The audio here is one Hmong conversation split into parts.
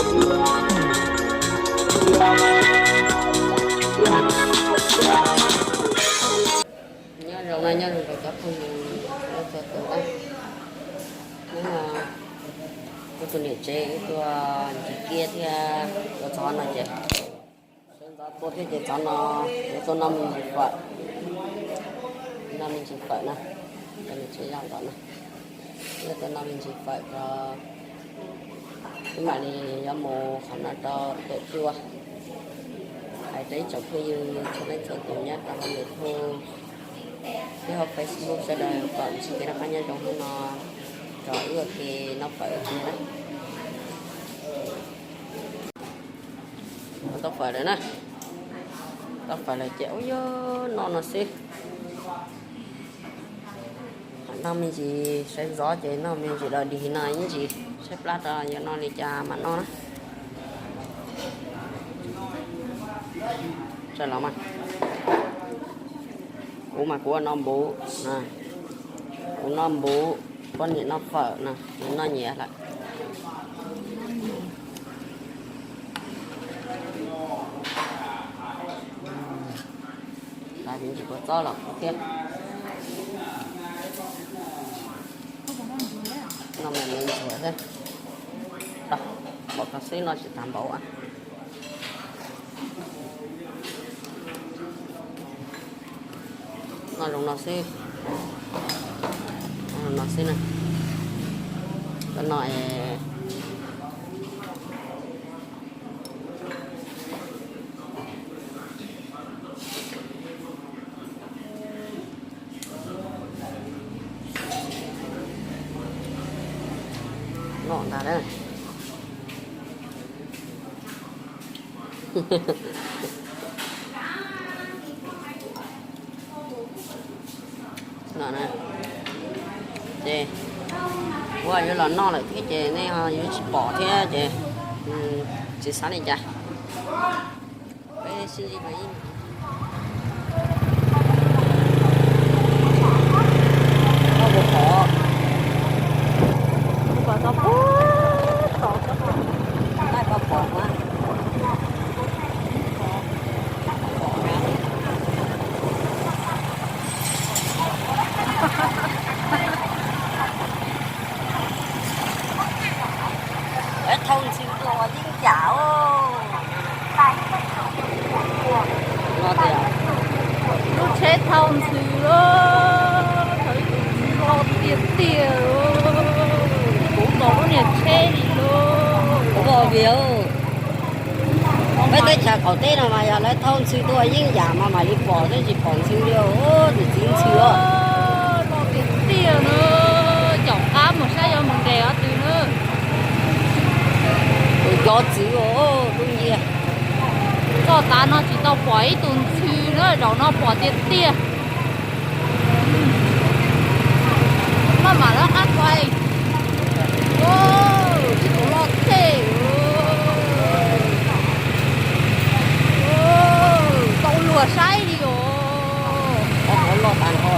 Nyob zoo na, nyob zoo rau cov phooj ywg txhua tus na. Hnub no kuv tus niam tsev wb tuaj ntsis kiab thiab tuaj txog no ces sawv ntxov tuaj thiab ces txog no yuav tuaj noj me ntsis fawm, noj me ntsis fawm na, cov niam tsev zaj ntawd na, yuav tuaj noj me ntsis fawm tso. Wb mam li yuav mus qhov no rau pem cua. Hais rau ib tsoom phooj ywg txhua leej txhua tus nyob rau hauv YouTube thiab hauv Facebook sawv daws kom ntsib kev noj qab nyob zoo hnub no, tso wb ua ke noj fawm ua ke na. Tau fawm lawm na, tau fawm lawm ces ua yog noj no xwb. Noj me ntsis sawv ntxov ces noj me ntsis dog dig no ib ntsis saib plab rau yuav noj li cas mam noj na. Tsaws los mas, kuv mas kuv ua noj npuv, kuv noj npuv, poj niam noj fawm no, nws noj nyias lawm. Xav ntsis kua txob los thiab. Noj me ntsis thiab, npaum no xwb noj tsis tas npaum. Noj zoo no xwb, noj zoo no xwb na. Koj noj es noj ntag na. No na, ces ua yuav los noj lawm thiab ces nej ho yuav tsis pom thiab ces tsis xav li cas. Peb sib ntsib rau ib noj puas pom, puas tau puag tom, noj puas pom mas. Lawv thauj ntxhw tuaj ua yeeb yam os. No tias lub tsheb thauj ntxhw lawm, thauj ib tug ntxhw loj tiag tiag, puv nkaus lub niag tsheb li lawm. Kuv ua vim peb teb chaws qaum teb no mas yog lawv thauj ntxhw tuaj ua yeeb yam mas mam li pom thiab, tsis pom ntxhw li os, niam txiv ntxhw os. Loj tiag tiag na, caum qab mus saib yuav mus nres qhov twg na. Tus cov txwv os, lub nyiag. Txoj tav no tsis tau pom ib tug ntxhw na, zaum no pom tiag tiag. Maj mam lawv qab txhais. Ib tug loj thiab. Tau luag saib li os. Loj tas nrho.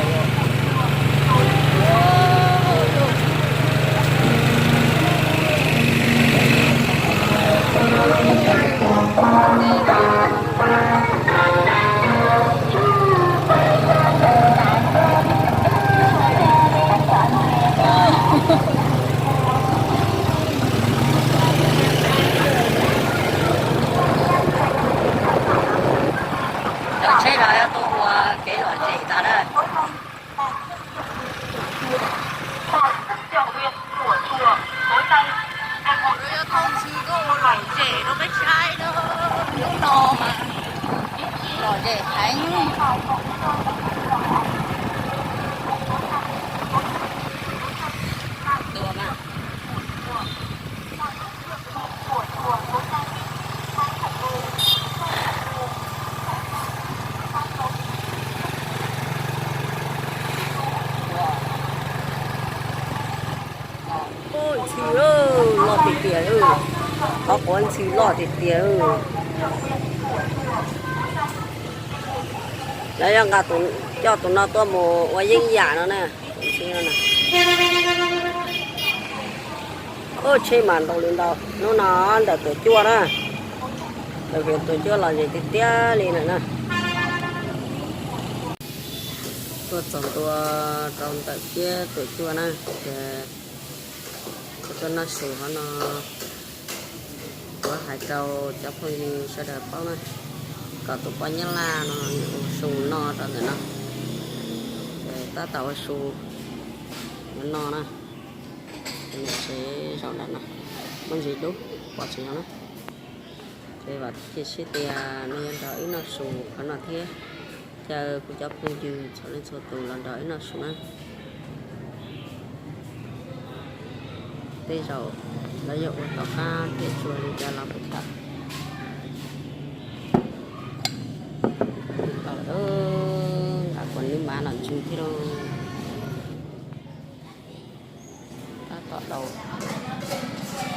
Cov tsheb no yuav tuaj ua kev lom zem tas na. Yuav thauj ntxhw tuaj ua lom zem rau peb saib na, hnub no mas lom zem heev. Ntxhw loj tiag tiag, qhov quav ntxhw loj tiag tiag. Lawv yuav nqa, coj tus no tuaj mus ua yeeb yam no na. Ub, tsheb mas ntau li ntau. Hnub no ntawm Tuam Cuaj na, ntawm Tuam Cuaj los ze tiag tiag li na. Tuaj txog ntua rau ntawm kiab Tuam Cuaj na, ces kuv tuaj noj su hov no. Kuv hais rau cov phooj ywg sawv daws paub na, kom tus poj Nyab Laj no nws ua su noj rau ntawm no. Ces tab tom ua su no na. Ces nws tsev zaum nram no muaj ntsis dub, pom tsis zoo na. Ces vam thiab cia siab tias nej yuav nrog wb noj su qhov no thiab, caw kuv cov phooj ywg txhua leej txhua tus los nrog wb noj su na. Tej zaum lawv yuav ua tom qab thiab tsuas li cas los puas tham. Nqa kuv nws mas los ntsws thiab lauj. Tab tom daus,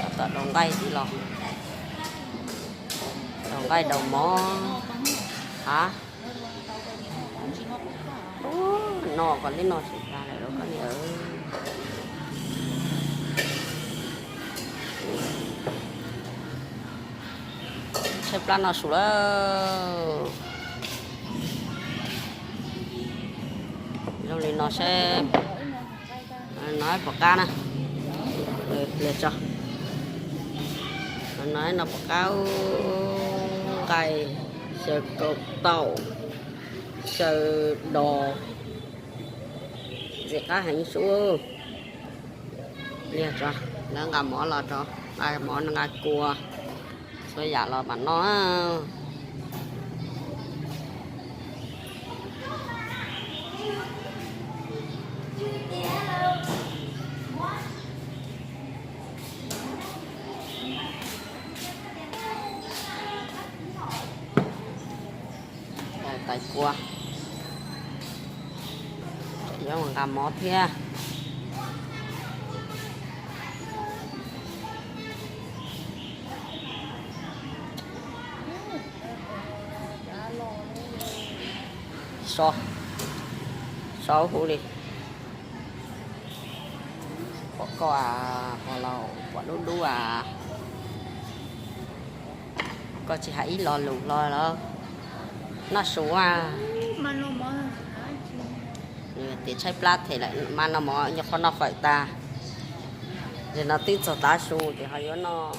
tab tom daus nqaij tiv los, daus nqaij daus mov. A, noj kom li no tsis tas lawm los koj niam. Tshaib plab noj su lawm. Zoo li no seb no pom qab na. Pliag tso. No no pom qab, nqaij, xyaw kaum taum, xyaw dos, ntxim qab heev su. Pliag tso, lawv nqa mov los rau, nqa mov nqa kua, txhua yam los mam noj. Tais kua, yuav nqa mov thiab. So, so huv li. Pom koj, pom los pom dub dub a. Koj tsis hais ib lo lus hlo los? Noj su a. Tias tshaib plab them lawm mas noj mov, nyob qhov noj fawm tag. Ces no twb txog tav su ces ho yuav noj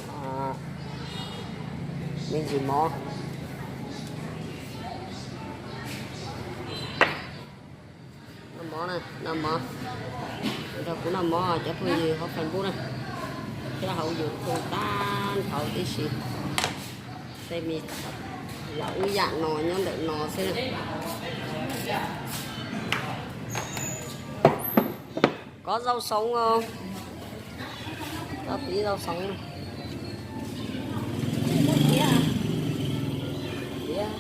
me ntsis mov. Noj mov na, noj mov. Nrog kuv noj mov cov phooj ywg hauv Facebook na, thiab hauv YouTube tag nrho tib si. Tej me yam ub yam no nyob ntawm no xwb. Có rau sống không? Tau tí rau sống. Tiab. Tiab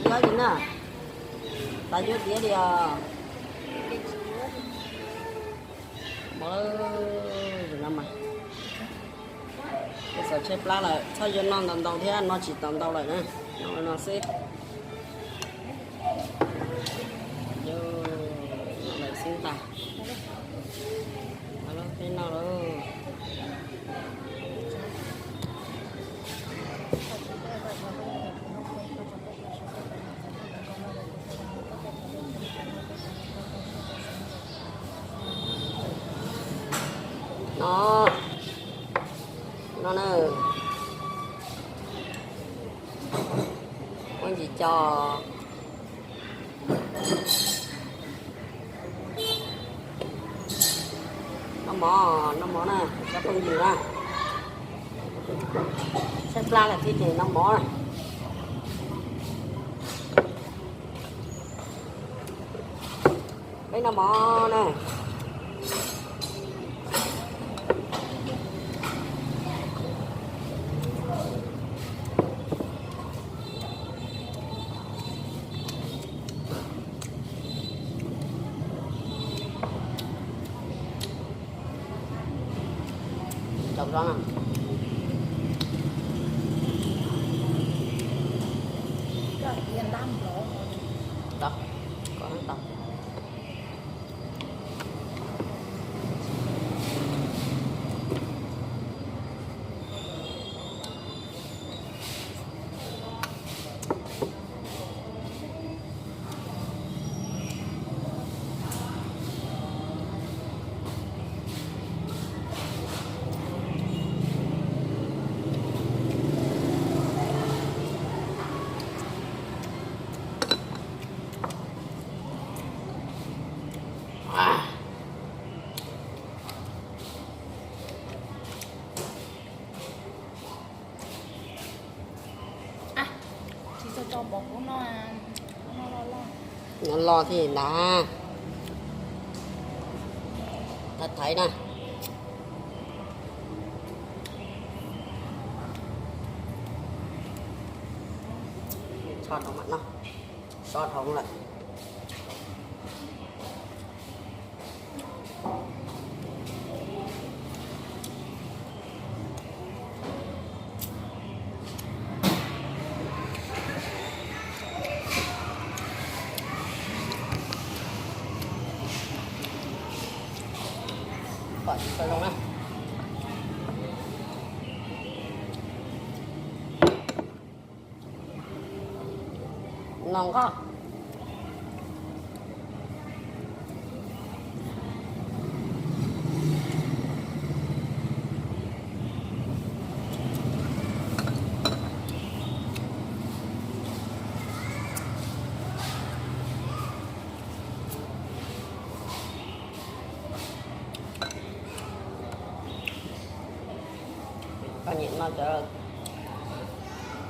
tiab gì nè? Ta tiab tiab đi à. Mov lawm no mas. Tej xav tshaib plab lawm, txhob yuav noj ntau ntau thiab, noj tsis tau ntau lawm na. Noj no xwb. Yus, noj lawm xwb ntag. Peb noj lauj. No, no na. Muaj ntsis co. Noj mov, noj mov na, cov phooj ywg na. Tshaib plab lawm thiab ces noj mov na. Peb noj mov na. Chau zog na. Tau, kom tau. Nyob loj thiab ntag. Thaiv na. Tso rau mam noj. So dhau lawm. Pom tsis tau zoo na. No nqaj. Koj niam no cov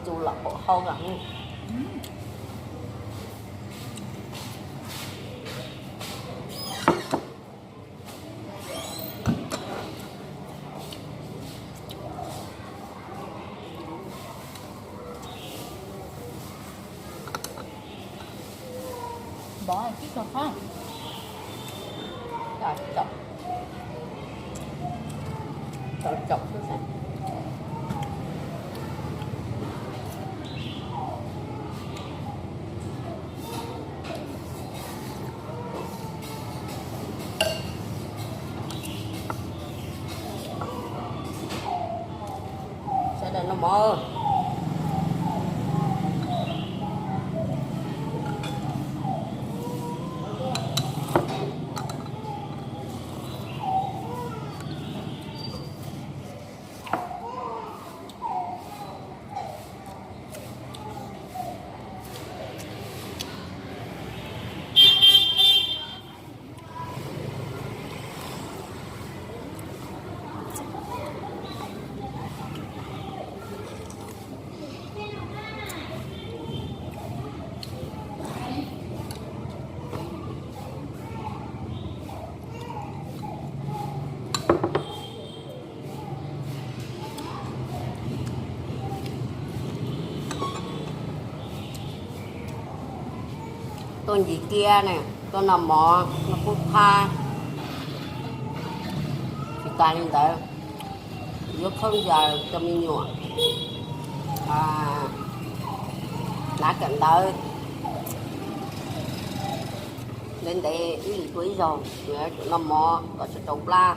txuj lom paum hau kawg. Bov tib tug qab. Tau caum xwb. Sawv daws noj mov. Tuaj ncig kiab ne, tuaj noj mov noj qub qab. Tsis tas li ntawd, yuav khaub ncaws rau me nyuam hnav kawm ntawv. Ntev ntev ib hlis tuaj ib zaug, noj mov kom tsis tau plab.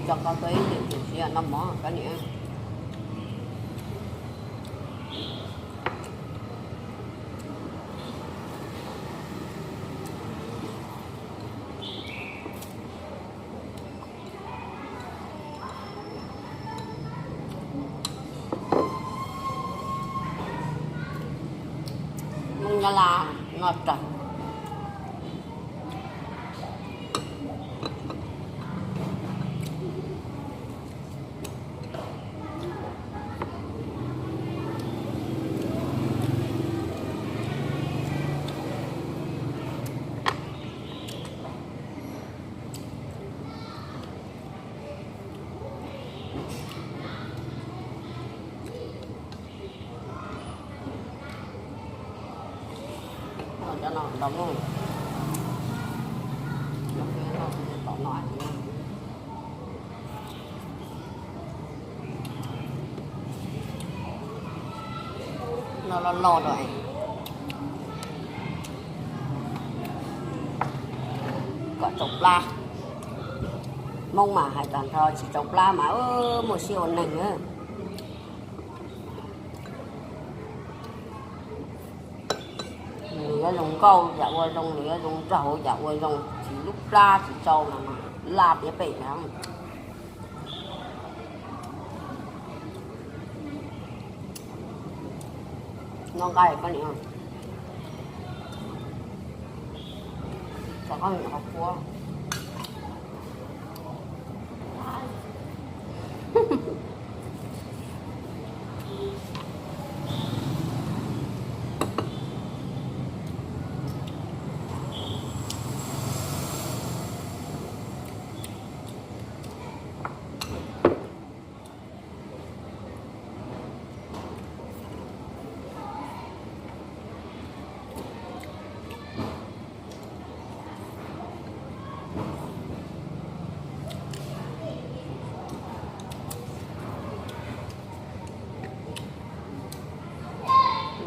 Coj koj tuaj ib lwm tus siav noj mov koj niam. Mus nyob la no rawg. Cov no tau mus, tom no. No los los rau kom tsau plab. Hmoob mas hais tag nrho tsis tsau plab mas muaj siab ua neeg na. Nws yuav zoo nkauj yam ua zoo, nws yuav zoo nraug yam ua zoo, tsis lub plab tsis tsau no mas laj tiag pem na. Noj nqaij koj niam, kom koj niam qhuav qhuav.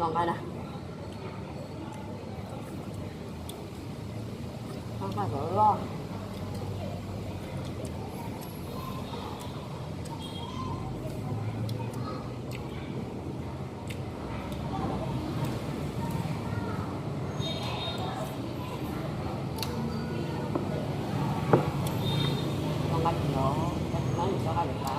Noj nqaij na. Noj nqaij kom loj. Noj nqaij no, noj nqaij no.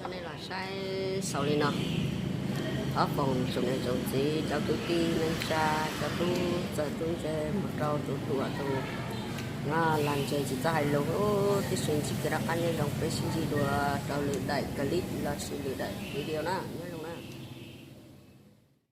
Coj nej los saib xaus li no. Thov foom tsoom niam tsoom txiv, cov kwv tij neej tsa, cov tub txawg tub ntse mus rau tus ruam tus no, los ntse tsis txawj hais lus, tib si ntsib kev rov qab nyob zoo, peb sib ntsib dua rau lwm daim clip los sis lwm daim video na.